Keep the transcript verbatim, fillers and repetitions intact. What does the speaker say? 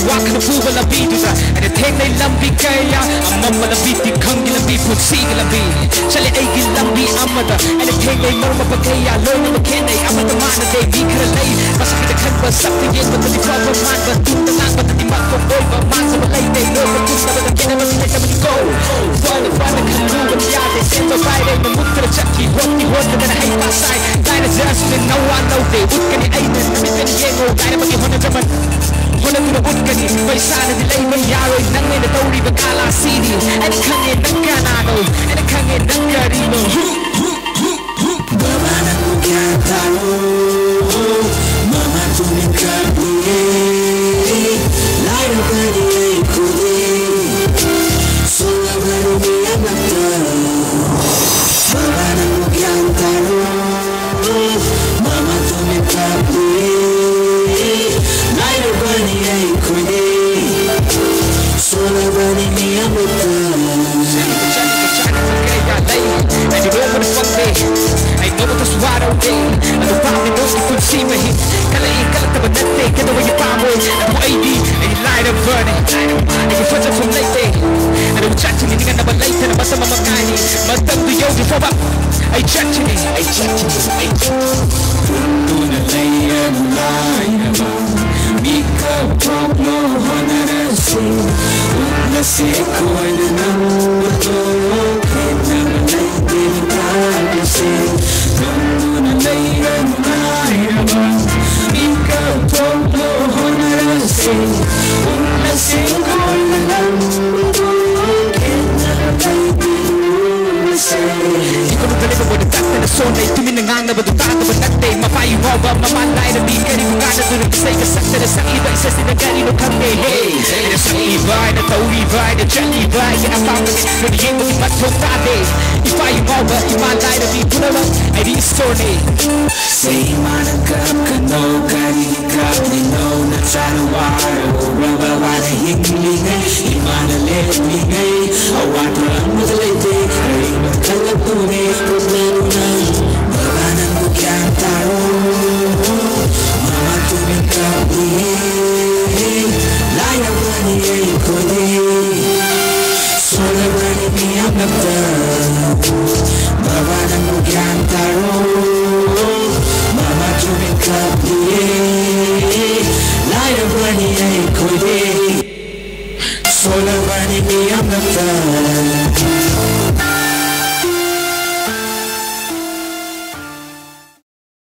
ꯋꯥꯈꯜ ꯄꯨꯕ ꯂꯝꯕꯤꯗꯨꯗ ꯑꯩꯅ ꯊꯦꯡꯅꯩ ꯂꯝꯕꯤ ꯀꯌꯥ꯫ ꯑꯃꯝꯕ ꯂꯝꯕꯤ, ꯇꯤꯟꯈꯪꯒꯤ ꯂꯝꯕꯤ, ꯄꯨꯟꯁꯤꯒꯤ ꯂꯝꯕꯤ꯫ ꯆꯠꯂꯦ ꯑꯩꯒꯤ ꯂꯝꯕꯤ ꯑꯃꯗ ꯑꯩꯅ ꯊꯦꯡꯅꯩ ꯃꯔꯨꯞ ꯃꯄꯥꯡ ꯀꯌꯥ꯫ ꯂꯣꯏꯅꯃꯛ ꯈꯦꯠꯅꯩ, ꯑꯃꯠꯇ ꯃꯥꯟꯅꯗꯦ꯫ ꯃꯤ ꯈꯔ ꯂꯩ ꯃꯁꯛꯇ ꯈꯟꯕ, ꯁꯛꯇ ꯌꯦꯡꯕꯗꯗꯤ ꯐꯕ ꯃꯥꯟꯕ, ꯇꯨꯡꯗ ꯉꯥꯡꯕꯗꯗꯤ ꯃꯥꯡꯕ ꯑꯣꯏꯕ꯫ ꯃꯥꯡꯖꯕ ꯂꯩꯇꯦ, ꯂꯣꯏꯕ ꯇꯨꯝꯗꯕꯗ ꯈꯦꯠꯅꯕꯁꯨ ꯂꯩꯇꯕꯅꯤꯀꯣ꯫ ꯐꯅ ꯐꯅ ꯈꯜꯂꯨꯕꯗꯤ ꯌꯥꯗꯦ꯫ ꯁꯦꯝꯕ ꯄꯥꯏꯔꯦ, ꯃꯃꯨꯠ ꯈꯔ ꯆꯠꯈꯤ꯫ ꯍꯣꯠꯇꯤ ꯍꯣꯠꯅꯗꯅ ꯍꯩ ꯄꯥ ꯁꯥꯏ꯫ ꯂꯥꯏꯔꯖꯔꯁꯨ ꯅꯋꯥ ꯂꯧꯗꯦ꯫ ꯎꯠꯀꯅꯤ ꯑꯩꯅ ꯅꯨꯃꯤꯠꯇꯅꯤ ꯌꯦꯡꯉꯣ꯫ ꯂꯥꯏꯔꯕꯒꯤ ꯍꯣꯠꯅꯖꯃꯟ ꯍꯣꯠꯅꯗꯨꯅ ꯎꯠꯀꯅꯤ꯫ ꯄꯩꯁꯥꯅꯗꯤ ꯂꯩꯕ ꯌꯥꯔꯣꯏ ꯅꯪ ꯑꯩꯅ ꯇꯧꯔꯤꯕ ꯀꯂꯥꯁꯤꯗꯤ꯫ ꯑꯩꯅ ꯈꯪꯉꯦ ꯅꯪ ꯀꯅꯥꯅꯣ, ꯑꯩꯅ ꯈꯪꯉꯦ ꯅꯪ ꯀꯔꯤꯅꯣ꯫ ꯍꯨ, ꯍꯨ, ꯍꯨ, ꯍꯨ꯫ ꯕꯕꯥ ꯅꯪꯕꯨ ꯒ꯭ꯌꯥꯟ ꯇꯥꯔꯣ꯫ ꯃꯃꯥ ꯇꯨꯃꯤꯟ ꯀꯥꯞꯂꯤꯌꯦ꯫ ꯂꯥꯏꯔꯕꯅꯤ ꯑꯩꯈꯣꯏꯗꯤ꯫ ꯁꯣꯜꯂꯕꯅꯤ ꯃꯤ ꯑꯃꯠꯇ꯫ ꯕꯕꯥ ꯅꯪꯕꯨ ꯒ꯭ꯌꯥꯟ ꯇꯥꯔꯣ꯫ ꯃꯃꯥ ꯇꯨꯃꯤꯟ ꯀꯥꯞꯂꯤꯌꯦ꯫ ꯂꯥꯏꯔꯕꯅꯤ ꯑꯩꯈꯣꯏꯗꯤ꯫ ꯁꯣꯜꯂꯕꯅꯤ ꯃꯤ ꯑꯃꯠꯇ꯫ ꯑꯩꯗꯤ ꯅꯣꯡꯃꯗ ꯐꯪꯗꯦ꯫ ꯑꯩ ꯅꯣꯡꯃꯇꯁꯨ ꯋꯥꯔꯧꯗꯦ꯫ ꯑꯗꯨ ꯄꯥꯝꯃꯤ ꯅꯣꯏꯒꯤ ꯄꯨꯟꯁꯤ ꯃꯍꯤꯡ꯫ ꯀꯜꯂꯛꯏ ꯀꯜꯂꯛꯇꯕ ꯅꯠꯇꯦ꯫ ꯀꯩꯗꯧꯕꯒꯤ ꯄꯥꯝꯃꯣꯏ? ꯑꯗꯨꯕꯨ ꯑꯩꯗꯤ ꯑꯩ ꯂꯥꯏꯔꯕꯅꯤ꯫ ꯑꯩꯒꯤ ꯐꯖꯐꯝ ꯂꯩꯇꯦ꯫ ꯑꯗꯨꯕꯨ ꯆꯠꯈꯤꯅꯤ ꯅꯤꯡꯍꯟꯅꯕ ꯂꯩꯇꯅ ꯃꯇꯝ ꯑꯃ ꯉꯥꯏꯔꯤ꯫ ꯃꯇꯝꯗꯨ ꯌꯧꯗ꯭ꯔꯤ ꯐꯥꯎꯕ ꯑꯩ ꯆꯠꯈꯤꯅꯤ, ꯑꯩ ꯆꯠꯈꯤꯅꯤ, ꯑꯩ ꯆꯠꯈꯤꯅꯤ꯫ ꯇꯨꯝꯗꯨꯅ ꯂꯩꯔꯅꯨ ꯂꯥꯏꯔꯕ, ꯃꯤꯀꯞ ꯊꯣꯛꯂꯣ ꯍꯣꯠꯅꯔꯁꯤ꯫ ꯎꯠꯂꯁꯤ ꯑꯩꯈꯣꯏꯅ ꯉꯝꯕꯗꯣ, ꯈꯦꯠꯅꯕ ꯂꯩꯇꯦ ꯇꯥꯔꯁꯤ꯫ ꯇꯨꯝꯗꯨꯅ ꯂꯩꯔꯅꯨ ꯂꯥꯏꯔꯕ, ꯃꯤꯀꯞ ꯊꯣꯛꯂꯣ ꯍꯣꯠꯅꯔꯁꯤ꯫ ꯎꯠꯂꯁꯤ ꯑꯩꯈꯣꯏꯅ ꯉꯝꯕꯗꯣ, ꯈꯦꯠꯅꯕ ꯂꯩꯇꯦ ꯎꯠꯂꯁꯤ꯫ ꯏꯀꯣꯅꯨꯡꯗ ꯂꯩꯕ ꯃꯣꯏꯅ ꯇꯠꯇꯅ ꯁꯣꯟꯅꯩ, ꯇꯨꯃꯤꯟꯅ ꯉꯥꯡꯅꯕꯗꯨ ꯇꯥꯗꯕ ꯅꯠꯇꯦ꯫ ꯃꯄꯥ ꯌꯨ ꯉꯥꯎꯕ ꯃꯃꯥ ꯂꯥꯏꯔꯕꯤ ꯀꯔꯤꯕꯨ ꯀꯥꯟꯅꯗꯨꯅ ꯏꯁꯩꯒ ꯁꯛꯇꯅ ꯁꯛꯂꯤꯕ ꯏꯁꯩꯁꯤꯅ ꯀꯔꯤꯅꯣ ꯈꯪꯗꯦ꯫ ꯍꯦ, ꯑꯩꯅ ꯁꯛꯂꯤꯕ, ꯑꯩꯅ ꯇꯧꯔꯤꯕ, ꯑꯩꯅ ꯆꯠꯂꯤꯕ ꯑꯩꯒꯤ ꯑꯄꯥꯝꯕꯅꯤ꯫ ꯅꯣꯏꯅ ꯌꯦꯡꯕꯗꯤ ꯃꯊꯧ ꯇꯥꯗꯦ꯫ ꯏꯄꯥ ꯏꯃꯥ ꯏꯃꯥ ꯂꯥꯏꯔꯕꯤ ꯄꯨꯝꯅꯃꯛ ꯑꯩꯗꯤ ꯏꯁꯣꯔꯅꯤ꯫ ꯁꯦ ꯏꯃꯥꯅ ꯀꯞꯀꯅꯣ, ꯀꯔꯤꯒꯤ ꯀꯞꯂꯤꯅꯣ? ꯅꯆꯥꯅ ꯋꯥꯔꯧꯔꯕ, ꯋꯥꯅ ꯍꯤꯡꯂꯤꯉꯩ, ꯏꯃꯥꯅ ꯂꯦꯞꯂꯤꯉꯩ, ꯑꯋꯥꯠꯄ ꯑꯃꯠꯇ ꯂꯩꯇꯦ꯫ ꯀꯔꯤꯒꯨꯝꯕ ꯈꯜꯂꯛꯄꯅꯦ, ꯄꯨꯝꯅꯃꯛꯅ ꯕꯕꯥ ꯅꯪꯕꯨ ꯒ꯭ꯌꯥꯟ ꯇꯥꯔꯣ꯫ ꯃꯃꯥ ꯇꯨꯃꯤꯟ ꯀꯞꯂꯤꯌꯦ꯫ Olabani mi amata.